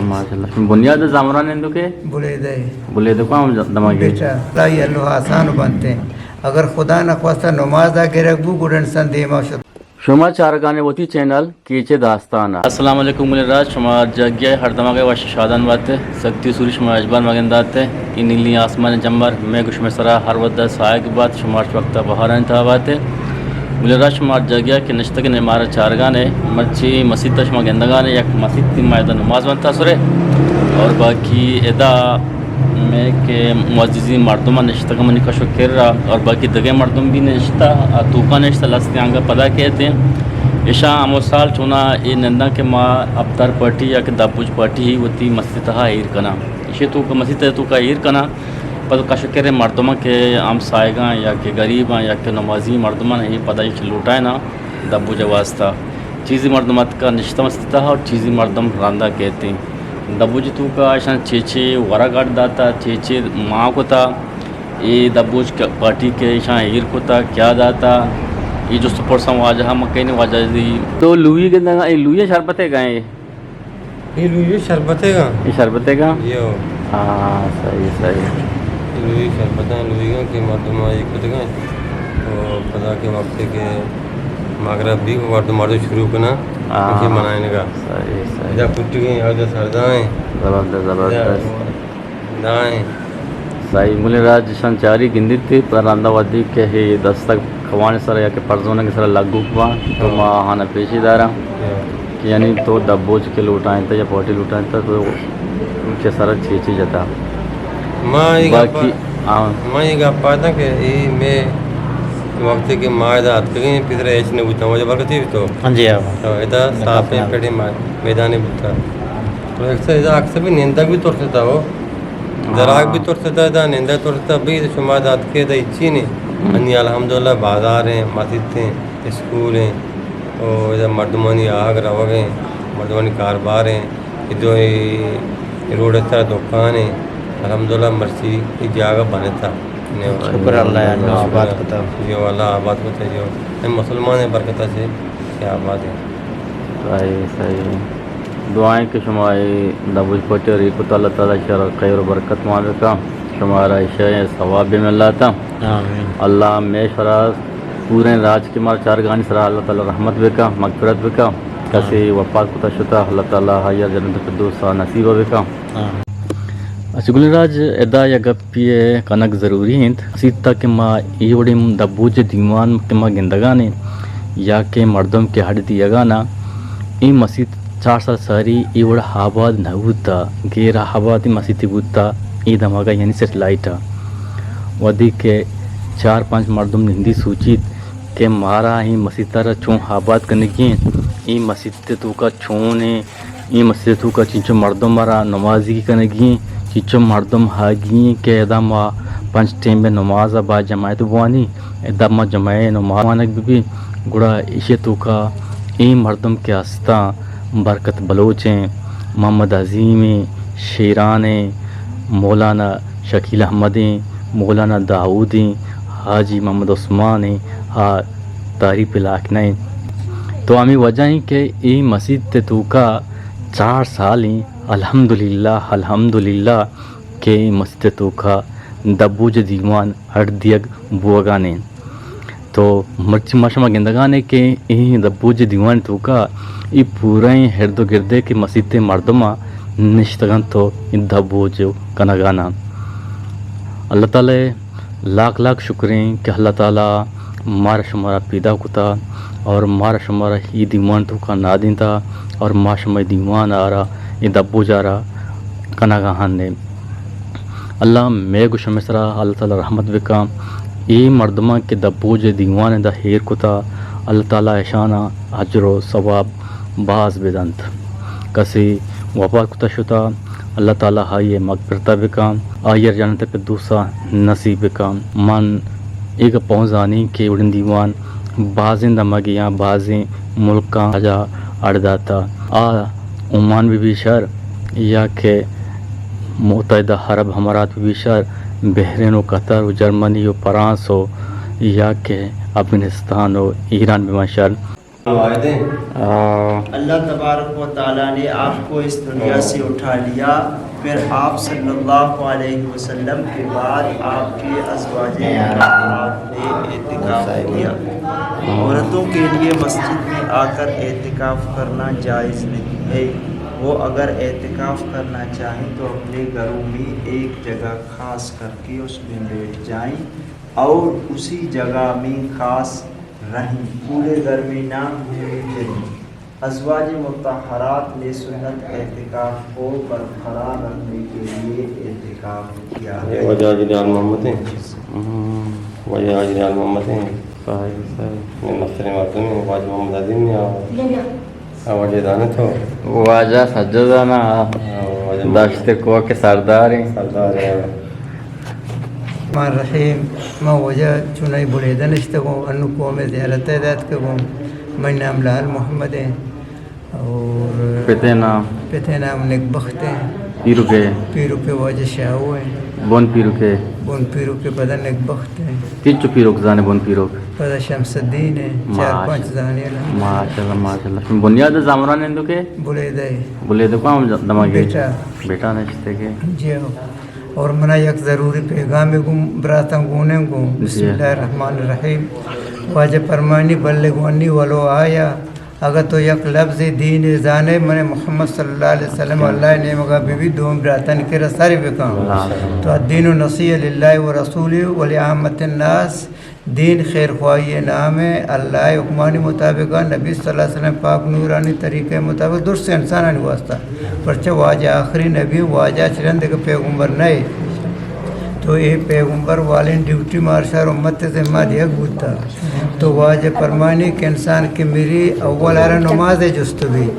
ماشاءاللہ۔ بنیاد زامران ہندو کے؟ بلیدہ۔ بلیدہ کو ہم دماغی۔ بیٹا، لائی اللہ آسان بنتے۔ اگر خدا نخواستہ نماز آ گرگ بو، گڑا انسان دیما شد۔ شما چارگانے وتی چینل کیچ داستان ء۔ السلام علیکم ملے راج، شما جاگہ ہر دماغ وش شادان بات۔ سکتی سوری شما اجبار مگن دات۔ این نیلی آسمان جمبر میں گشم سرا ہر ودا سایگ بات، شما ہر وقت بہاران تھا بات۔ ملے راج شما جاگہ کہ نشتگ نے مارا چارگانے، مرچی مسیت شما گندگانے، یک مسیت ما ادا نماز وانتا سرے اور باقی ادا میں کہ معززین مردم نشتگ منی کش و کر را اور باقی دگہ مردم بھی نشتا، آ توکا نشتا لستے آنگا پدا کہتے ہیں۔ اشاں ہمو سال چونا اے ننداں کہ ما ابتار پارٹی یا کہ دبوج پارٹی ہی وتی مسیت ہا ایر کناں۔ اشی توکا مسیت توکا ایر کناں۔ پد کش و کر مردماں کہ ہمسایگاں یا کہ غریباں یا کہ نمازی مردماں اے پدا اچ لوٹائنا دبوج واسطہ۔ چیزی مردم اتکا نشتہ مسیت ہا اور چیزی مردم رندا کہتے ہیں۔ دبوج توکا اشان چے چے ورگ اڈ داتا، چے چے ماں کتا، اے دبوج ک-، پارٹی کے اشان ایر کتا، کیا داتا، اے جست پرساں واجہ ہم کہیں واجہ دی۔ تو لوئی گندگا، اے لوئی شربتے گئے؟ اے لوئی شربتے گا۔ اے شربتے گا؟ یو۔ ہاں، صحیح، صحیح۔ اے لوئی شربتاں، لوئی گا کہ مردم اے کتگا۔ تو پدا کے وقت کے مغرب بھی مردم، مردم شروع کنا، ہاں۔ اسی منائنگا۔ صحیح، صحیح۔ ادا کٹگیں، ادا سردائیں۔ زبردست، زبردست۔ دائیں۔ صحیح، ملے راج شان چاری گندیت، پر رندا ودی کہ ہے دستک خوان سر یا کہ پرزونگ سر لگوک با، تو ہاں۔ ما آہانا پیشی دارا۔ ہاں۔ کہ یعنی تو دبوج کے لوٹائیں تا یا پارٹی لوٹائیں تا تو کے سر چی چی جتا۔ ما یہ باقی، گپا، ہاں۔ ما یہ گپا تا کہ اے میں وقت کے ما ادا اتکگیں پتر ایچ نے بوتا وجہ برکتی تو۔ ہاں جی، ہاں۔ تو ادا صاف ہے، پڑے ما-، میدان بوتا۔ تو اکثر ادا اکثر بھی نندگ بھی ترستا ہو۔ دراگ بھی ترستا، دا نندگ ترستا، بھئی شما دات کے دا اچی نہیں۔ ہم۔ انی الحمدللہ بازار ہیں، مسجد ہیں، اسکول ہیں، او ادا مردمانی آگ روگ ہیں، مردمانی کاروبار ہیں۔ ادو اے روڈ سر دکان ہیں، الحمدللہ مرچی اے جاگہ بنتا۔ شکر اللہ، اللہ آباد کتا۔ جو اللہ آباد کتا جو۔ ہم مسلمان ہیں برکتا سے کہ آباد ہیں۔ صحیح، صحیح۔ دعائیں کہ شما اے دبوج پٹی اور ایکو تو اللہ تعالیٰ شر خیر و برکت مان بکا، شمارا ایشی ثواب بھی ملاتا۔ آمین۔ اللہ ہمیش فرا پوریں راج کے مار چارگانی سرا اللہ تعالیٰ رحمت بکا، مغفرت بکا۔ کسی آمین۔ وفات کتا شتا اللہ تعالیٰ ہائی جنت الفردوس نصیب بکا۔ آمین۔ اچھا گل راج، ادا یک گپے کنگ ضروری انت۔ مسیت کہ ما اے وڑیں دبوج دیوان کہ ما گندگانے یا کہ مردم کہ ہڈ دیگانا، اے مسیت چار سال ساری اے وڑ آباد نہ بوتا، غیر آبادی مسیت بوتا، اے دماغا یعنی سیٹلائٹ ء۔ وھدے کہ چار پنچ مردم نندی سوچیت کہ مارا اے مسیت ء را چون آباد کنگی انت، اے مسیت ء توکا چون ایں، اے مسیت ء توکا چنچو مردم ء را نمازی کنگی انت، چنچو مردم آگی انت کہ ادا ما پنچ ٹیم ء نماز ء با جماعت بوانی، ادا ما جماعت نماز وانگ بہ بی، گڑا ایشی ء توکا اے مردم کہ ہستاں، برکت بلوچ ایں، محمد عظیم ایں، شیران ایں، مولانا شکیل احمد ایں، مولانا داؤد ایں، حاجی محمد عثمان ایں، آ تعریف لائق نہ ایں۔ تو ہمے وجہ ایں کہ اے مسیت ء توکا چار سال ایں، الحمدللہ، الحمدللہ کہ اے مسیت ء توکا دبوج دیوان اڈ دیگ بوگان انت۔ تو مرچی ما شما گندگانے کہ اے دبوج دیوان توکا اے پوریں ہرد و گردے کہ مسیت مردم نشتگن تو اے دبوج کنگانا۔ اللہ تعالی لاکھ لاکھ شکریں کہ اللہ تعالی مارا شمارا پیدا کتا اور مارا شمارا اے دیوان توکا نادینتا اور ما شما دیوان آرا اے دبوج آرا کنگا ہنے۔ اللہ مئے گو شمئے سرا اللہ تعالی رحمت بکاں۔ اے مردماں کہ دبوج دیوان دا ہیر کتا، اللہ تعالی اشانا اجر و ثواب باز بدنت۔ کسے وفات کتا شتا، اللہ تعالی آئی مغفرتا بکاں، آئی جنت فردوسا نصیب بکاں۔ من اے گپاں زانی کہ وڑیں دیوان بازیں دمگیاں، بازیں ملکاں آجا اڑ داتا۔ آ عمان بہ بی شر یا کہ متحدہ عرب امارات بہ بی شر، بحرین و قطر و جرمنی و فرانس و یا کہ افغانستان و ایران بہ بی شر، اللہ تبارک و تعالیٰ نے آپ کو اس دنیا سے اٹھا لیا، پھر آپ صلی اللہ علیہ وسلم کے بعد آپ کے ازواج مطہرات نے اعتکاف کیا۔ عورتوں کے لیے مسجد میں آ کر اعتکاف کرنا جائز نہیں ہے۔ وہ اگر اعتکاف کرنا چاہیں تو اپنے گھروں میں ایک جگہ خاص کر کے اس میں بیٹھ جائیں اور اسی جگہ میں خاص رہیں، پورے گھر میں نہ گھومیں پھریں۔ ازواج مطہرات نے سنت اعتکاف کو برقرار رکھنے کے لیے اعتکاف کیا ہے۔ واجہ حاجی لال محمد ہیں۔ ہم، واجہ حاجی لال محمد ہیں۔ صحیح، صحیح۔ میں مستریں مردم ہیں، واجہ محمد عظیم نے آ-، آ واجہ دانے تو۔ واجہ سجدہ نا۔ آ، واجہ دشت کوہ کے سردار ہیں۔ سردار ہیں۔ الرحمن الرحیم۔ ما واجہ چنائی بلیدہ نشتگوں، انو قوم زیارت دات کہ گوں، من نام لال محمد ہیں۔ اور پتے نام؟ پتے نام نگبخت ہیں۔ پیرو کے؟ پیرو کے واجہ شاہو ہیں۔ بن پیرو کے؟ بن پیرو کے پدا نگبخت ہیں۔ کچو پیروک زانے بن پیروک؟ پدا شمس الدین ہیں، چار پانچ زانے۔ ماشاءاللہ، ماشاءاللہ۔ بنیاد زامران اندو کے؟ بلیدہ ہے۔ بلیدہ کو ہم دماغی؟ بیٹا۔ بیٹا نشتے کے؟ جی ہو۔ اور منا یک ضروری پیغام گوں براتاں گونیں گوں۔ بسم اللہ الرحمن الرحیم۔ واجہ فرمانی، بلغ عنی ولو آیہ، اگہ تو یک لبز دین زانے، من محمد صلی اللہ علیہ وسلم اللہ نیمگا بی بی، دوم براتن کرا سر بکن۔ تو الدین نصیحہ للہ و رسولہ و لعامۃ الناس، دین خیرخواہی نام ہے، اللہ حکمانی مطابق، نبی صلی اللہ علیہ وسلم پاک نورانی طریقے مطابق درست انسانانی واسطہ۔ پرچہ واجہ آخری نبی، واجہ چرند کے پیغمبر نئے۔ تو اے پیغمبر والیں ڈیوٹی مارشار امت ذمہ دیگ بوتا۔ تو واجہ فرمانی کہ انسان کہ میری اول ہر نماز جست بی۔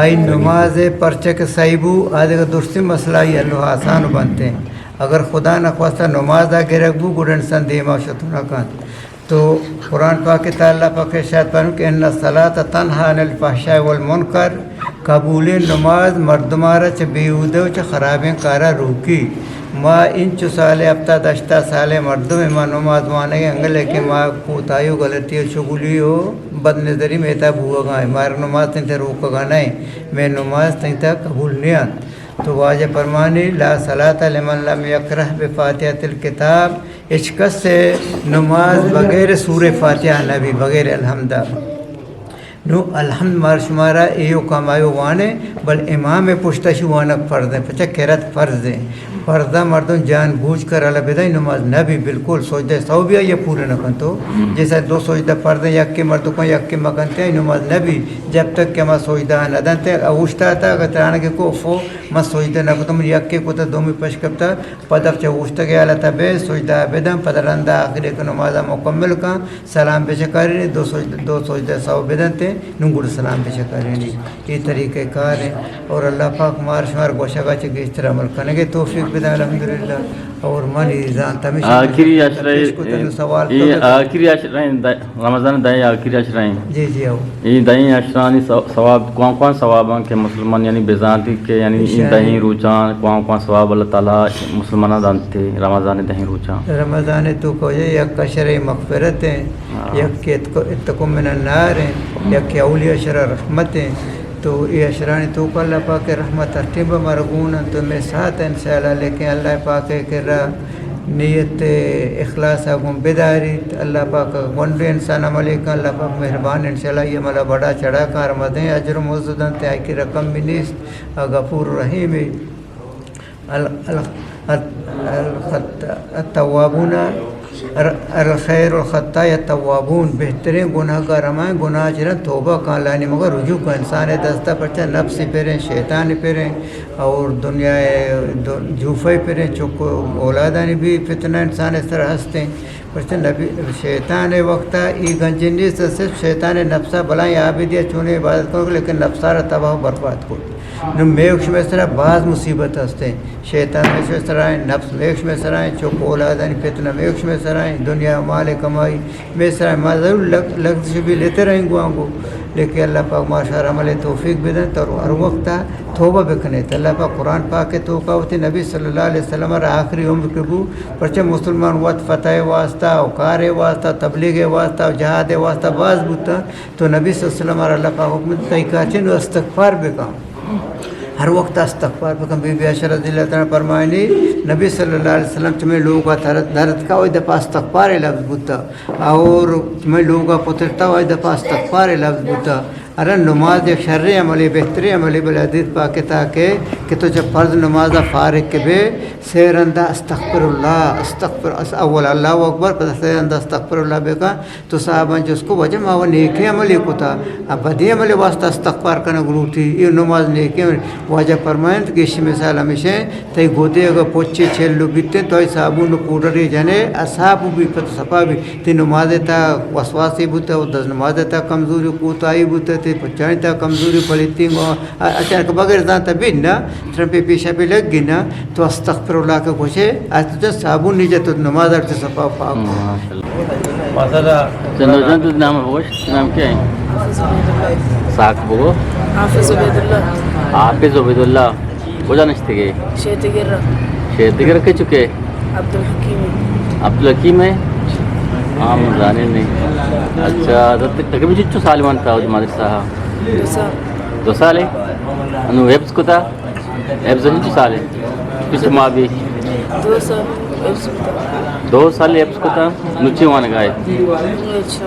آئی نماز پرچہ کہ صحیح بو، آدھے درستی مسئلہ ہی اللہ آسان بنتے۔ اگر خدا نخواستہ نماز آ گرگ بو، گڑا انسان دیما شتو نہ کنت۔ تو قرآن پاک ء تہا اللہ پاک ارشاد فرمائے کہ ان الصلاۃ تنہی عن الفحشاء والمنکر، قبولیں نماز مردمارا چہ بیہودہ و چہ خرابیں کارا روکی۔ ما انچو سال ہفتاد ہشتاد سال مردم ما نماز وانگ انگل کہ ما کوتاہی و غلطی و چگلی و بد نظری میتا بوگا ہیں، مارا نماز تنتے روکگا نہیں، میں نماز تنتا قبول نہیں آنت۔ تو واجہ فرمانی، لا صلاۃ لمن لم یقرأ بفاتحۃ الکتاب، ہچ کس ء نماز بغیر سورہ فاتحہ نہ بی، بغیر الحمد۔ نو الحمد مار شمارا ایو کمایو وانے، بل امام پشتا شی وانگ فرض ہے، پچا کرت فرض ہے۔ فرضا مردم جان بوجھ کر اللہ بدائی نماز نہ بی، بالکل سجدہ سہو بی آئی پورا نہ کن تو۔ جیسا دو سجدہ فرض ہے، یک کے مردم کن، یک کے مکنتے، نماز نہ بی۔ جب تک کہ ما سجدہ نہ دنتے، اوشتا تا اگر ترانہ کے کو فو، ما سجدہ نہ کتم، یک کے کتا دومی پش کپتا، پدا چہ اوشتگ ء حالت ء بہ سجدہ ء بدن، پدا رند ء آخر ء کہ نماز ء مکمل کن، سلام بچکارینی، دو سجدہ، دو سجدہ سہو بدنت، نوں گڑا سلام بچکارینی۔ اے طریقہ کار ہے۔ اور اللہ پاک مار شمار گوشگ ء چہ گیشتر عمل کنگ ء توفیق بدن الحمدللہ۔ اور من ای زانت ہمیشہ آخری عشرہ، پیش کتن سوال اے تو آخری عشرہ، رمضان دائیں آخری عشرہ ہیں۔ جی، جی، آؤ۔ اے دہیں عشرانی ثو-، ثواب، کون کون ثواب ہیں کہ مسلمان یعنی بزانتی کہ یعنی اے دہیں روچاں کون کون ثواب اللہ تعالیٰ مسلماناں دانتے رمضان دہیں روچاں؟ رمضان تو کو یہ یک عشر مغفرت ہیں، ہاں۔ یک کہ اتق-، اتقوا من النار ہیں، یک کہ اولی عشر رحمت ہیں۔ تو اے عشرانی تو کو اللہ پاک رحمت ہر ٹیم مارا گون انت تو میں ساتھ انشاءاللہ، لیکن اللہ پاک کرا نیت اخلاص ء گوں بداریت۔ اللہ پاک ء گونڈیں انسان عملے کن، اللہ پاک مہربان، انشاءاللہ یہ عمل ء بڑا چڑا کن، ہر مدیں اجر و مزد انت، آئی کی رقم بھی نیست، آ غفور رحیم ہے۔ ال-، ال-، ال-، الخط-، التوابون، ال-، الخیر الخطایا التوابون، بہتریں گناہگار ہمائیں گناہ چرن توبہ کن، اللہ نیمگا رجوع کن، انسان دستا پرچہ نفس پریں، شیطان پریں، اور دنیا ء دو-، جوفہ پریں چک و اولادانی بھی فتنہ انسان ء سر ہستیں۔ پرچہ نبی شیطان ء وقت ء ای گنجی نیست، صرف شیطان ء نفس ء بلائیں عابدی ء چونیں عبادت کنگ، لیکن نفس ء را تباہ و برباد کت۔ نوں میوک شمئے سرا باز مصیبت ہستیں۔ شیطان میوک شمئے سرا ہیں، نفس میوک شمئے سرا ہیں، چک اولادانی فتنہ میوک شمئے سرا ہیں، دنیا مال کمائی مئے سرا، ما ضرور لگ-، لگزش بھی لیتے رہیں گوانگو۔ لیکن اللہ پاک ما شمارا عمل توفیق بدنت اور ہر وقت توبہ بکنیت۔ اللہ پاک قرآن پاک توکا وتی نبی صلی اللہ علیہ وسلم را آخری عمر کہ بو، پرچہ مسلمان وت فتح واسطہ و کار واسطہ، تبلیغ واسطہ و جہاد واسطہ باز بوتاں، تو نبی صلی اللہ علیہ وسلم را اللہ پاک حکم دیت، تئی کار چی انت، استغفار بکن۔ ہر وقت استغفار بکن۔ بی بی عائشہ رضی اللہ تعالی عنہا فرمائنی، نبی صلی اللہ علیہ وسلم چہ مئے لوگا تر-، درتکا و اے دپا استغفار لفظ بوتا، اور چہ مئے لوگا پترتا و اے دپا استغفار لفظ بوتا۔ ارا نماز یک شریں عملے، بہتریں عملے، بلے حدیث پاک تہا کہ، کہ تو چہ فرض نمازا فارغ کہ بے، سے رندا استغفر اللہ، استغفر، اس-، اول اللہ اکبر، پدا سے رندا استغفر اللہ بکن۔ تو صحاباں جست کو، واجہ ما و نیکیں عملے کتا، ا بدیں عملے واسطہ استغفار کنگ لوٹی، اے نماز نیکیں عملے۔ واجہ فرمائنت کہ ایشی مثال ہمیش انت، تئی گدے اگاں پچے چلو بیتیں، تو آئی صابون و پوڈرے جنے، ا صاف بی، پت صفا بی، تئی نماز تا وسواسے بوتا، و دز نماز تا کمزوری کوتاہی بوتا، تئی پچانی تا کمزوری پلیتیں، و ا-، اچانک بغیر زانتا بی نا، ترمپے پیشاپے لگی نا، تو استغفر اللہ کہ گوشے، ات جا صابون نی جا تو نماز ارچ صفا پاک۔ ماشاءاللہ۔ چندو جان، تو نام بگوش، نام کیا ہے؟ ساک بگو۔ حافظ عبید اللہ۔ حافظ عبید اللہ۔ کجا نشتگے؟ شیتگرہ۔ شیتگرہ کہ چکے؟ عبدالحکیم۔ عبدالحکیم ہے؟ ہاں، من زانیں نہیں۔ اچھا، تو تقریباً چچو سال وانتا ہو مدرسہ؟ دو سال۔ دو سال ہے؟ انو حفظ کتا؟ حفظ انچو سال ہے؟ پچ ما بی؟ دو سال حفظ کتا۔ دو سال حفظ کتا؟ نو چی وانگا ہے؟ اچھا۔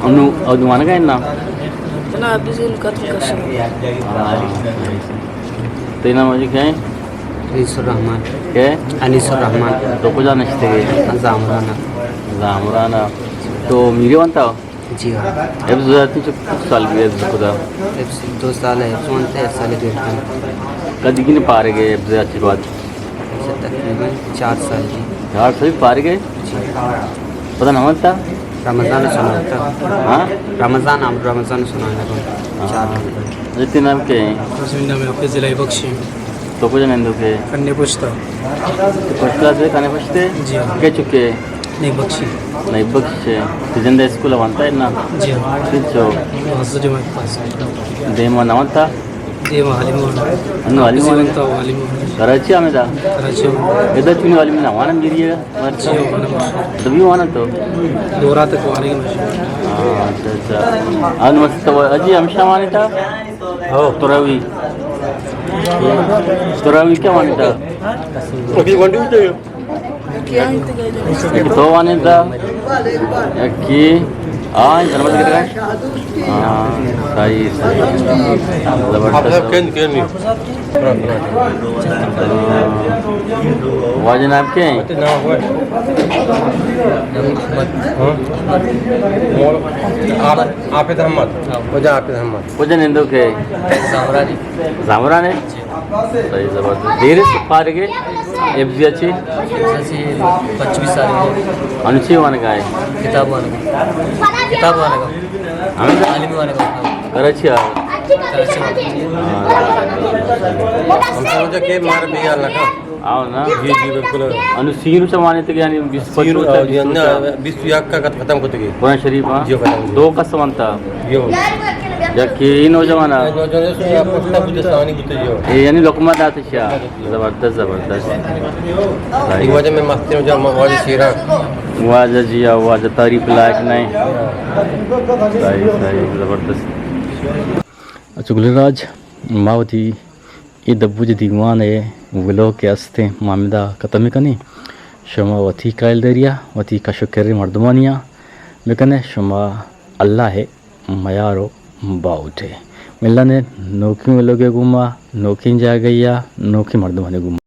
انو، او وانگا ہے نا؟ نا، ابھی سے ان ختم کر سکتا۔ ہاں۔ تئی نام اجی کیا ہے؟ انیس الرحمن۔ کیا ہے؟ انیس الرحمن۔ تو کجا نشتگے؟ زامرانا۔ زامرانا۔ تو میری وانتا؟ جی ہاں۔ حفظ ذاتی چک سال بی حفظ کتا؟ حفظ دو سال ہے، حفظ وانتا ہے، ایک سال ہے۔ کدی گنے پارے گئے حفظ ذاتی بعد؟ حفظ تقریباً چار سال جی۔ چار سال پارے گئے؟ جی۔ پتہ نہ وانتا؟ رمضان سناتا۔ ہاں؟ رمضان، ہم رمضان سنانا کو۔ ہاں۔ چار۔ تئی نام کیا ہے؟ میرا نام حافظ الہی بخش ہے۔ تو کجا نندوکے؟ کنے پشتا۔ تو پشتا سے کنے پشتے؟ جی ہاں۔ کئے چکے؟ نیک بخشی۔ نیک بخش۔ تئی جند اسکول وانتا ہے نا؟ جی ہاں۔ چچو؟ دوازدہ جماعت پاس۔ دیما نہ وانتا؟ دیما عالم وانا۔ انو عالم وانا؟ وانتا عالم وانا۔ کراچی آمدا؟ کراچی آمدا۔ ادا چونی عالم نہ وانا میری ہے؟ جی ہاں، وانا۔ تبھی وانا تو؟ دو رات کو آنے کی مشین۔ ہاں، اچھا، اچھا۔ ان مست تو اجی ہمیشہ وانتا؟ ہاں۔ تراوی۔ تراوی کیا وانتا؟ ابھی ونڈی ہوتے ہیں۔ یکی تو وانینتا، یکی آ انت نماز گرگا۔ ہاں، صحیح، صحیح۔ زبردست۔ کن، کن نہیں۔ واجہ نام کیا ہے؟ ہاں؟ آپ، آپ احمد۔ واجہ آپ احمد۔ واجہ نندوکے؟ زامرانی۔ زامرانی؟ صحیح، زبردست۔ دیر است فارغ ہے؟ ایف جی اچھی؟ ایف جی اچھی پچیس سال ہے۔ انو چی وانگا ہے؟ کتاب وانگا۔ کتاب وانگا۔ ہاں؟ عالمی وانگا۔ کراچی آ؟ کراچی وانگا۔ ہاں۔ ہم سمجھا کہ مار بیال لگا۔ آؤ نا۔ جی، جی، بالکل۔ انو سینو چمانے تک یعنی بیس پچیس سال، جی، بیس نا، سال۔ بیس یک کا ختم کتگی۔ قرآن شریف، ہاں؟ جی، ختم۔ دو قسم انتا۔ جی۔ یکی نوجوان آ۔ نوجوان آ، پختہ بوتے، ثانی بوتے، جی۔ اے یعنی لقمہ داتے شیا۔ زبردست، زبردست۔ اے واجہ میں مستیں، واجہ، واجہ شیران۔ واجہ جی، آ واجہ تعریف لائق نہیں۔ صحیح، صحیح، زبردست۔ اچھا گل راج، ما وتی اے دبوج دیوان ءِ ولوگ کہ استیں، ما ہمدا ختم کنیں۔ شما وتی کائلداری ءَ، وتی کش ءُ کر ءِ مردمانی ءَ بکنے۔ شما اللہ ءِ میار ءُ باہوٹ ئے۔ ملنے نوکیں ولوگ ءِ گوما، نوکیں جاگہے ءَ، نوکیں مردمانی گوما۔